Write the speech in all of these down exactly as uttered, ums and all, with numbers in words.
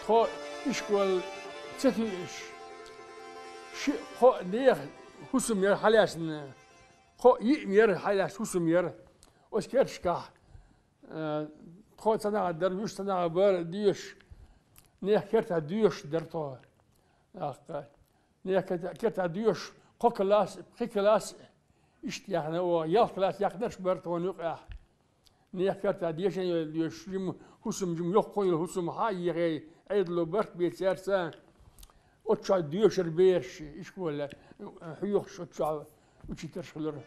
Кхо ишкол ца туьйш, шиъ-кхоъ нехан хӀусам яр хьалаьцна, кхоъ-йиъ яр хьалаьцна хӀусам яр. Оцу керташкахь, э, тхо цхьанхьа дара, вуьш цхьанхьа бара доьшуш, нехан кертахь доьшуш дара тхо. ТӀаккха нехан керта-, кертахь доьшуш, кхо класс, пхи класс, иштта яхна, оха ялх класс яьккхинарш бара тхуна юкъахь. Нехан кертахь дешан йолу доьшуш, жима хӀусам, жима йоккха йолу хӀусам хьа а йихьий, Ӏедало барт бен цаьрца, оцу чохь доьшура бераш, ишколехь хьоьхуш оцу чохь учителаш хилира.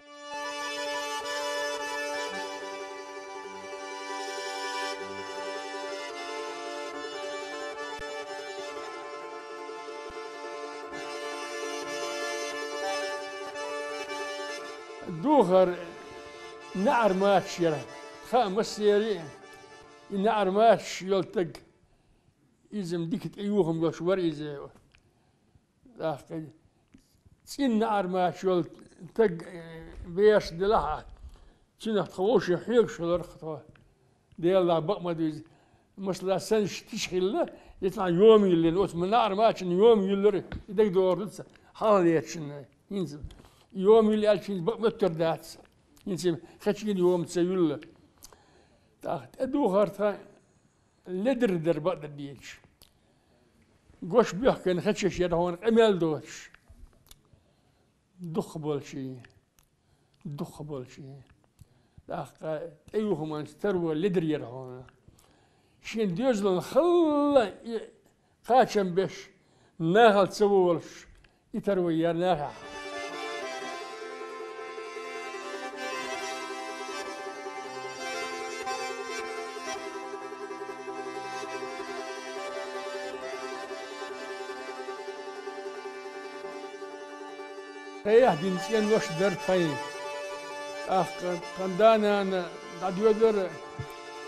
Духар неӀар мачаш яра. Хаьа массеран а, и неӀар мачаш йолу стаг, иза-м дика тӀеюхам йолуш вара иза. ТӀаккха цӀена неӀар мачаш йолу стаг, э, беш делахь а, цуьнах тхан вовшийн хьоьгуш хиларх тхо. Делан бакъ ма ду иза. Масала, сан тиша хилла, я цхьана йома йиллина, оцу неӀар мачанна йома йиллира, и дагадогӀур ду цхьа хьалха лечунна. ХӀинца йома йилла аьлча, хӀинца бакъ моьттур дац. ХӀинца хечийна йома ца юлла. ТӀаккха тӀедухар тхан ледара дара, бакъдерг дийцича. Гош боьхкина хечаш яра хьуна къамел доцуш. Дукхахболчий, дукхахболчий. ТӀаккха тӀеюхаманца таро ледара яра хьуна. Шен доьзална халла и кхачам беш, нахала ца волуш, и таро яра нахехь. Тхайх дина цӀенош дара тхайн. ТӀаккха тхан да-нана дӀадоьдура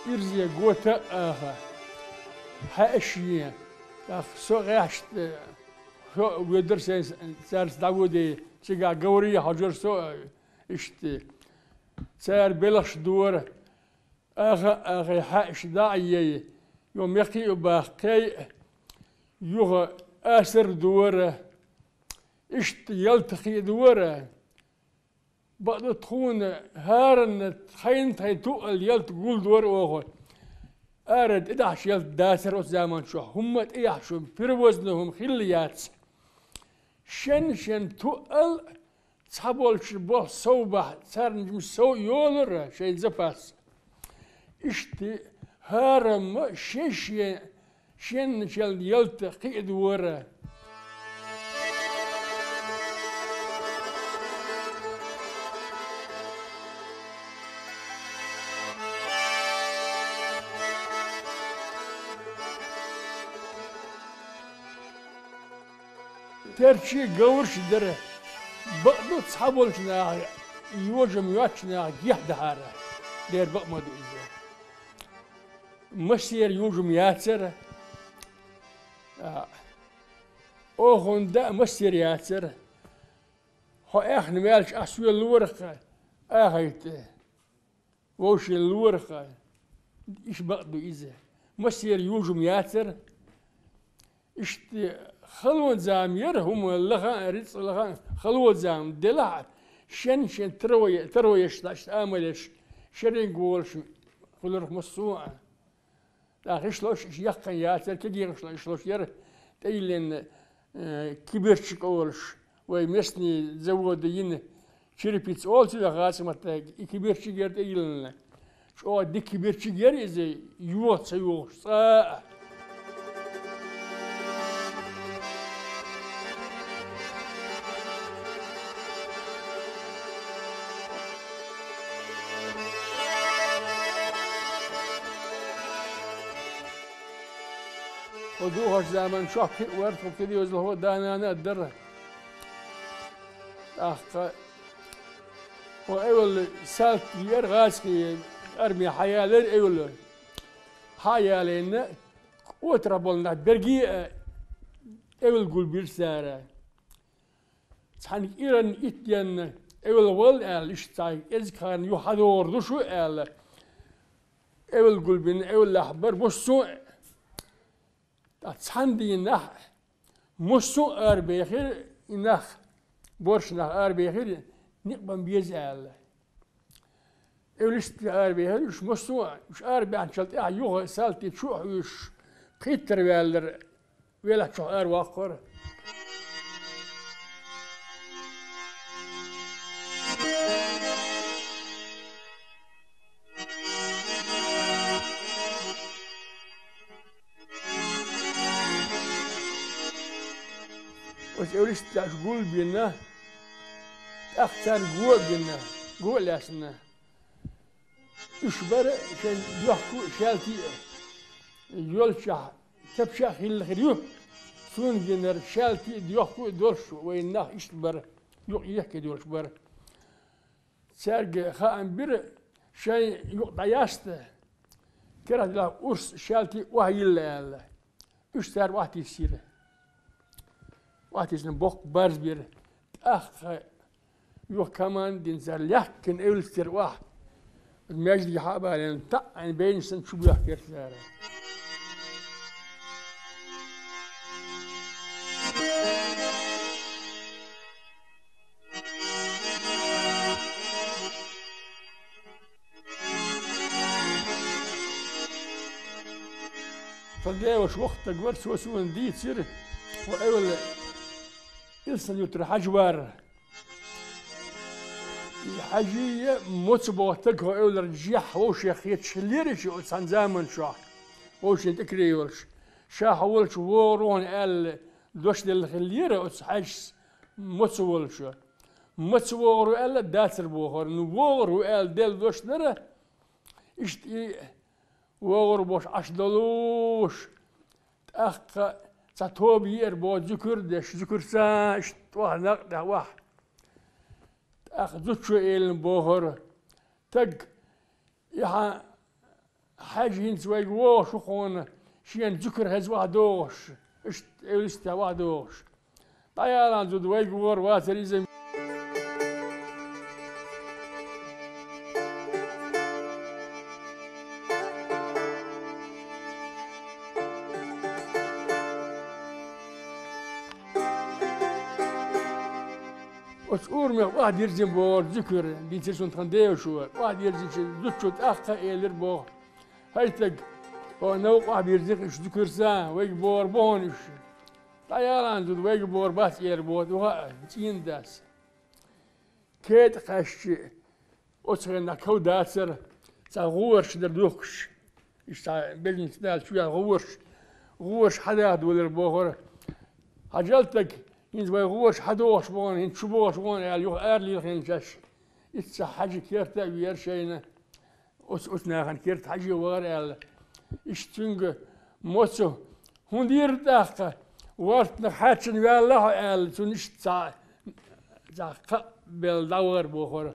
ирзе гота а аха. Хьаьаш е. ТӀаккха со гӀаьшта, со а воьдура сайн, цаьрца дӀавоьдий, цигахь говрий хьожура со а, иштта. Цара белхаш дора. Аха а ахий, хьаьаш дӀа а ей, юха мекхий а баккхий, юха асар дора, иштта ялта кхиадора. Бакъду тхуна хӀаранна тхайна тхайн туъал ялта гулдора оха. Ара тӀедахьаш ялта дацара оцу заман чохь, хӀумма тӀедахьаш, перевозна хӀума хилла яц. Шен-шен туъал цхьаболчу болх сов бахь, царна жимма сов йолура шайн запас. Иштта хӀарамма шен-шен, шен-шен ялта кхиадора. Терчий говраш дара. Бакъду цхьаболчу наха, йожам йоцчу наха гехь дахьара. Дера бакъ ма ду иза. Массера йожам яцара. А, охун да массера яцара. Хьо аьхна ваьлча, ас вуьллура-кх, ахайта. Вовшийн лорах а, иш бакъ ду иза. Массера йожам яцара. Иштта халонза ма яра хӀума лаха а, рицкъ лаха а, халонза ма делахь а, шен-шен таро е-, таро еш, иштта амал еш, шеринга волуш хуьлурх массо а. ТӀаккха ишлош, иш яккхайн яцара, кегийрхошло ишлош яра, тӀейиллина, э, киберчик олуш, вай местный завода йина черепица олу цигахь гӀазкхийн маттахь, и киберчик яра тӀейиллина. ЧӀогӀа дика киберчик яра иза, йоха ца йохуш, цкъа а. Хьо духарчу заманчохь кхин а вара, тхо кхидозалхо а, да-нана а дара. ТӀаккха хьо эвалла салт яра гӀазкхийн, арме хьаялара эвалла. Хьаялийна, кӀотарахь болу нах берриге а эвалла гулбира цара. Цхьана кӀиранна итт денна эвалла валла аьлла, иштта цхьа кӀезиг ханна юха хьадогӀур ду шу аьлла, эвалла гулбина, эваллехь бара массо а. ТӀаккха цхьана дийнахьа массо а арабехира, и нах, боарший нах арабехира, никъ бан беза аьлла. Эвлистий арабехира уьш массо а, уьш арабаьхначул тӀаьхьа юха салтий чу а хьуьйсуш, пхийттара ваьллара, велахь чу араваккхара. Оцу эвлисташа гул а бина, тӀаккха царна го а бина, го а лаьцна. Уьш бара шайн доьхку а, шаьлти а йолчохь, кепча а хилла хир ю. Суна гинарг шаьлти а, доьхку а долуш вайн нах иштта бара, юкъ ехкий долуш бара. Цаьрга хаам бира, шайн юкъ дӀаяста, керахь делахь урс, шаьлти а охьайилла аьлла. Уьш цара охьатиссира. Охьатиссина боккха барз бира. ТӀаккха юха команда дина цара лаьхкина эвлистера охьа. Маьждиге хьа а балийна, таӀийна бевнаш санна чу боьхкира цара. Тхан деваша воккха стаг вара, цо суна дийцира, хӀо эвла Илсхан-Юьртара Хьаьжа вара. И Хьаьжа а, Моцу боху стаг хӀо эвлара жехь вовшех хеташ хиллера ша оцу цхьана заманчохь, вовшийн тӀекаре йолуш. Ша хьо волчу вогӀур ву хьуна аьлла, дош делла хиллера оцу Хьаьжас Моцу волчу. Моцу вогӀур ву аьлла, дацара бохура. Ну, вогӀур ву аьлла, делла дош дара. Иштта и вогӀур бохуш Ӏаш долуш, тӀаккха цхьа тоба еара боху зуькар а деш, зуькарца иштта охьа накъ тӀехь охьа. ТӀаккха зудчо элира бохура: «Стаг, и хьан Хьаьжа хӀинца вайга вогӀуш ву хьуна, шена зуькар хеза охьадогӀуш, иштта эвлистехь охьадогӀуш. ДӀаяла, зуда, вайга вогӀур вацара иза». Оцу урамех охьадирзина бохура зуькар, дийцира цунна тхан деваша, охьадирзинчу зудчо тӀаккха а элира боху: «ХӀай стаг, хьо новкъа охьабирзина-кх уьш зуькарца, вайга богӀур бу хьуна уьш». «ДӀаяла, зуда, вайга богӀур бац», — элира боху, юха а цӀийнан дас. КетӀа кхаьчча, оцу хенахь ков дацара, цхьа гӀораш дара духкуш. Иштта цхьа беллинца далчу чу яьлла гӀораш, гӀораш хьадахадолийра бохура. «Хьажал, стаг, хӀинца вай гӀораш хьадогӀуш бу хьуна, хӀинца чу богӀуш бу хьуна», — аьлла, юха ара лилхинчаш. Иштта цхьа Хьаьжин керта а веара шайна. Оцу, оцу нахана керта Хьаьжа вахара аьлла. Иштта цуьнга Моцу: «ХӀун дийр тӀаккха? Вортанах хьаьрчина ваьлла хьо», — аьлла, цунна иштта цхьа, цхьа кхаъ белла дӀавахара бохура.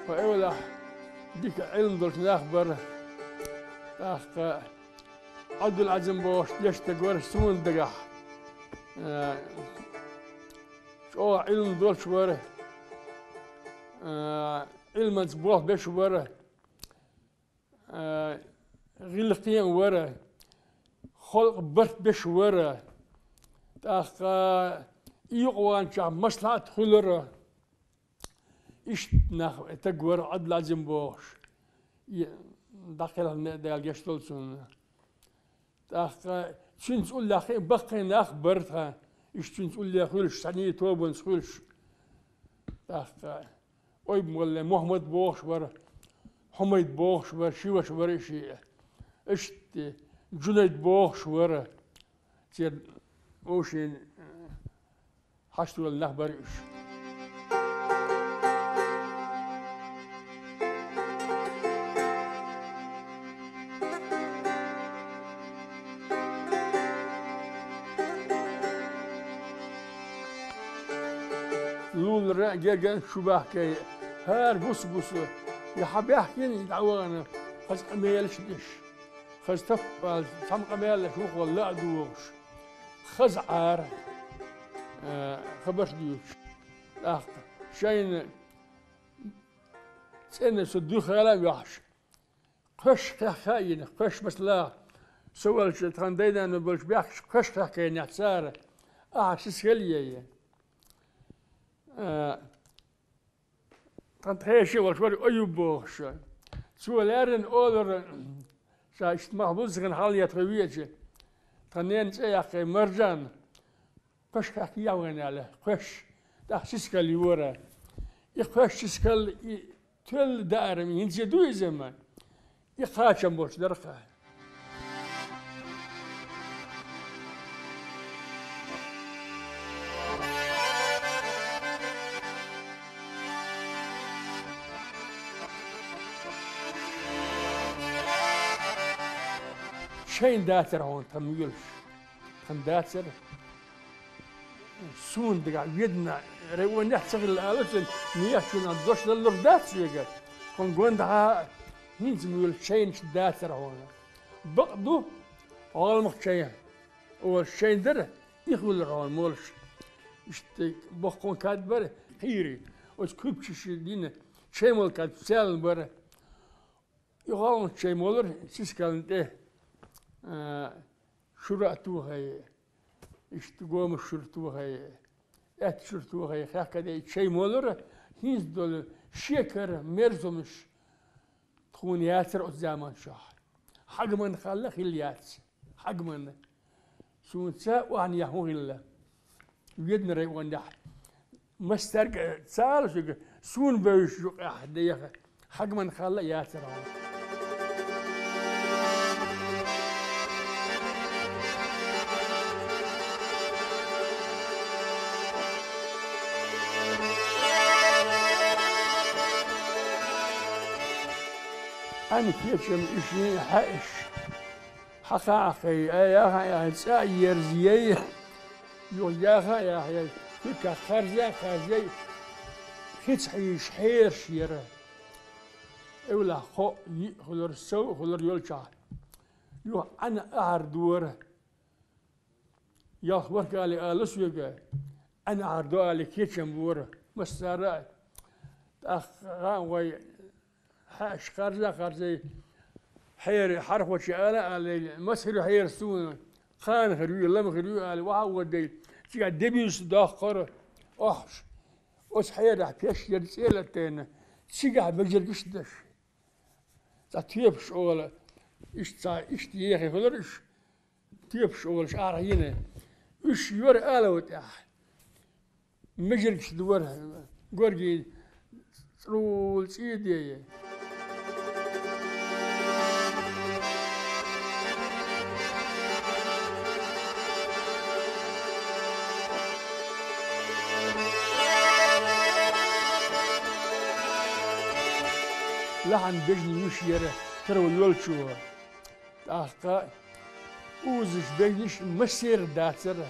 Хьо эвлахь дика Ӏилма долуш нах бара. ТӀаккха Ӏабдул-Ӏазим бохуш дешна стаг вара суна дагахь. Э, чӀогӀа Ӏилма долуш вара. Э, Ӏилманца болх беш вара. Э, гӀиллакхе а вара. Халкъан барт беш вара. ТӀаккха и юкъа ваханчохь маслаӀат хуьлура. Иштта нах, стаг вара Ӏабдул-Ӏазим бохуш, и дӀакхелхина Дала гечдолу цунна. ТӀаккха цуьнца уллехь баккхий нах бара тхан, иштта цуьнца улле хуьлуш, цхьаьний тобанца хуьлуш. ТӀаккха Ойбмаллин Мухьаммад бохуш вара, Хьумайд бохуш вара, ши ваша вара и шиъ. Иштта Джунайд бохуш вара. Церан вовшийн хьашт волу нах бара уьш. Лулара а, гергана а чу бахкий, хӀара буса-буса, и хьан баьхкина, и дӀавахана, хаза къамелаш а деш, хаза таппалца цхьамма къамелаш вухула а догӀуш. Хаза Ӏара, э, хабарш дуьйцуш. ТӀаккха шайна цӀена со дуьхала а ваьхьаш, кхоьш кхехка а йина, кхоьш масала, со волча, тхан дай-нана болча баьхкача кхоьш кхехка йинехь цара, ахьа сискал а ейе. Э, Тхан тхеший волуш вара Аюб бохуш. Цо лаьррина олура, ша иштта мах буззахана хьалаетта веача, тхан ненан цӀе яьккхи, Маржан, кхоьш кхехка яхьа вайна аьлла, кхоьш, тӀаккха сискал йора. И кхоьш сискал, и тоьлла даарам, хӀинца а ду иза ма? И кхачам болуш дара-кх. Шайна дацара хьуна тхан муьйлуш. Тхан дацара. Суна дагахь Веданан районехь ца хилла ала цуьнан, мехачунах дош даллур дац соьга. Тхан гондахьа хӀинца муьйлуш шайнаш дацара хьуна. Бакъ ду, гӀалмах чай олуш чай дара, и хуьлура хьуна молуш. Иштта боккха кад бара, кхийри, оцу куьпчаша дина чай молу кад цаьлла бара. И гӀалмах чай молура сискална тӀе, а, шура а тухай, иштта гомаш шура тухай, аьтта шура тухай, хехкадей чай молура, хӀинца долу шекара мерзамаш тхуна яцара оцу заманчохь. Хьагман халла хилла яц. Хьагман. Суна ца охьанехь хӀун хилла? Веданан районехь. Массаьрга а ца ала шуьга, суна бевзаш юкъехь деха, хьагман халла а яцара хьуна. Ӏаьнан кечам ишин хьаьаш. Хьакха а хьакхай, ай, яха а яхьай, цӀа а ерзаяй, юха яха а яхьай, хӀуьттах харза а харзаяй, хица хьийзаш хьераш яра. Эвлахь кхоъ, йиъ хуьлура, сов а хуьлура йолчохь. Юха Ӏаьнан ахьар дора. Ялх ворхӀ али ала соьга, Ӏаьнан ахьар до али кечам бора массара а. ТӀаккха гӀан вай хьаьаш харза а харзай, хьеран хьархочо ала а алий, маса хир ю хьерас суна, кхана хир ю, лама хир ю ала, вахьа а вадай, цигахь дебирса доккхура охьаш. Оцу хьерахь пеш яра цӀе латийна, цигахь бежаргаш а даш. Цхьа тоьпаш ола, иштта цхьа, иштта ехий хуьлура уьш, тоьпаш олуш арахь йина. Уьш йора алав тӀехь. Мижаргаш дора, горгий цӀрула цӀий а дей. Лахьан бежана йиш яра таро йолчо. ТӀаккха узаш бегнаш массеран дацара.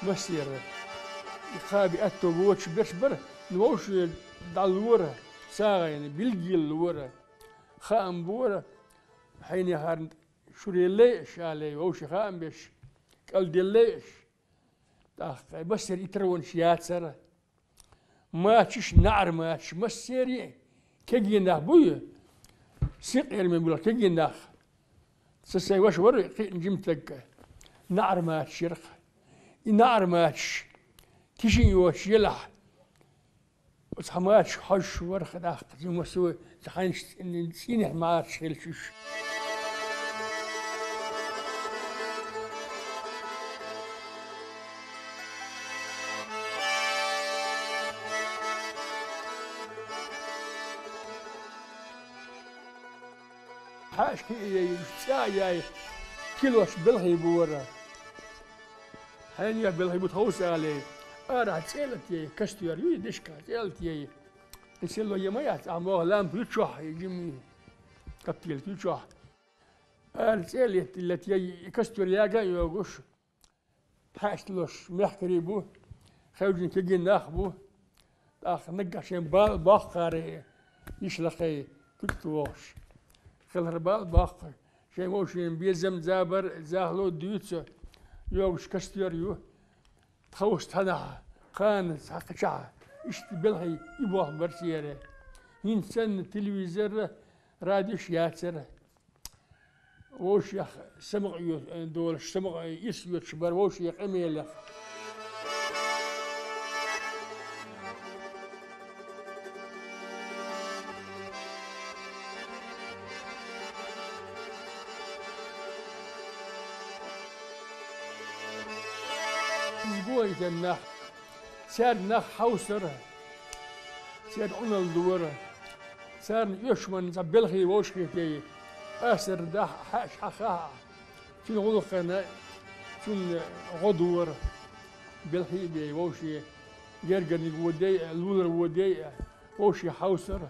Массеран. И кхаби аьтто вочу берш бара, ну вовшийн дӀалора, сагӀина, билггал лора. Хаам бора, хьенехарна шуре лайаш алий, вовшийн хаам беш, кӀалделлайаш. ТӀаккха массеран и таронаш яцара. Мачаш, наӀар мачаш, массеран а кегий нах буй, синкъераме буьлху кегий нах. Сан сайн ваша вара кхиъна жима стаг, наӀар мачаш яра-кх. И наӀар мачаш, тишин йоцуш елахь, оцу хьан мачаш хьожуш вара-кх тӀаккха, жима со ца хьайнаш цӀийнехь мачаш хилча уьш. Хьаьаш кхиъ а яй, уьш цӀа а яй, килош белхий бора. Хьенех белхий бу тховса алий, арахь цӀе а латаяй, костёр юй дешка, цӀе а латаяй. И село е ма яц, ахьа могӀа лампа ю чохь, и жимма каптелка ю чохь. Ара цӀе а лет-, летаяй, и костёр яга а йогуш, хьаьаш тиллош мехкарий бу, хевжина кегий нах бу. ТӀаккха наггахь шайн бала боккхара йиш лакхай куьг тохуш. Хилар бала боккха, шайн вовшийн безам, забар, захало дуьйцу. йогуш костёр ю. Тховса цхьанахьа, кхана цхьа кхычахьа. Иштта белхий и болх бар церан. ХӀинца санна телевизор, радиош яцара. Вовшех самукъа йо-, долуш, самукъа ирс йоцуш бара вовшийн къамелех. Иза гонахь нах, цаьрга нах хьовсара, церан Ӏуналла дора, царна оьшманна цхьа белхий вовшахетий, асар дахьа, хьаьаш хьаха а, цуьнан гӀуллакхана цунна гӀо дора, белхий а бей вовше, гергарниг водей а, лулара водей а, вовше хьовсара.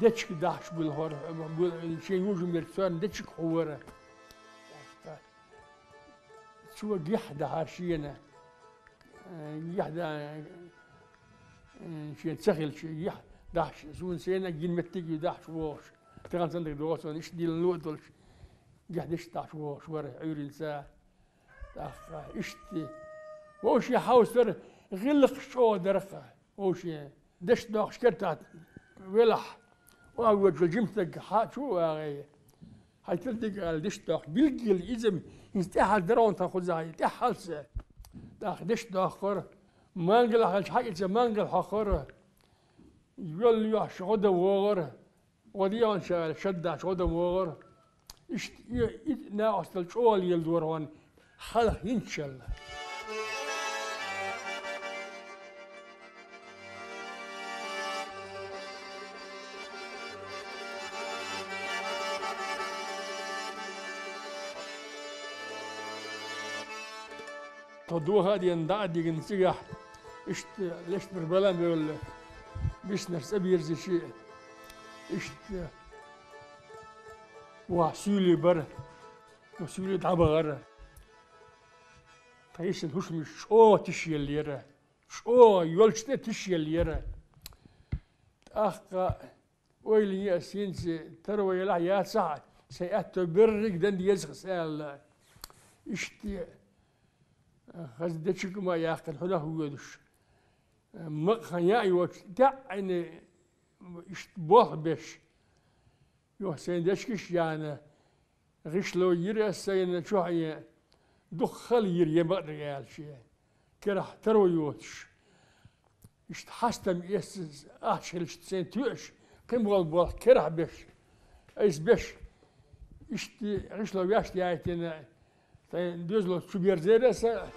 Дечиг дахьаш буьлхура, буьл-, шен южамерчу царна дечиг хьувара. Цо гихь дахьара шена, э, гихь да-, э, шен ца хилча, гихь дахьаш, суна сенна гина меттиг ю дахьаш вогӀуш. Тахана сандаг догӀу суна, иштта дилла ло а долуш, гихь деш дахьаш вогӀуш вара Ӏуьйренца. ТӀаккха иштта вовше хьовсара, гӀиллакхаш чӀогӀа дара-кх. Вовше дешдоккхуш кертахь велахь, оха воьдучу жимчу стага хьа чу а вагӀе. Хьайн тилдиг аьлла дешдоккхуш, билггал иза-м хӀинца тӀаьхьа даргӀун тхан кхузахь, тӀаьххьалца. ТӀаккха дешдоккхура, мангал хьалча хьаькъица мангал хьокхура, йол лоьхуш гӀо дан вогӀура. ГӀо дехьа ша аьлла, шаддачу гӀо дан вогӀура. Иштта и, и накъосталла чӀогӀа леладора хьуна хьалха хӀинцачалла. Тхо доха а деана, дӀа а дигна цигахь, иштта лечкъара балам бевлла, биснарш цӀа бирзича, иштта ваха суьйлий бара, но суьйлий дӀабахара. Тхан йисина хӀусамаш чӀогӀа тиша еллера, чӀогӀа йолчу тӀе тиша еллера. ТӀаккха ойла е ас хӀинца таро елахь яцахь, сайн аьтто берриг дан деза-кх ас аьлла. Иштта, хаза дечиг а ма яьккхина, хьунах а воьдуш, макъ хан яа а йоцуш, даьӀина иштта болх беш. Юха сайн дечигаш а яьхна, гӀишло йира ас сайна чохь е, дукха хала йира е бакъдерг аьлча, керахь таро йоцуш. Иштта хьастам эцна ахча хилча сайн тоьаш, кхин болу болх керахь беш, айса беш, иштта гӀишло ваьшта яйтина, сайн доьзалца чу берзера аса.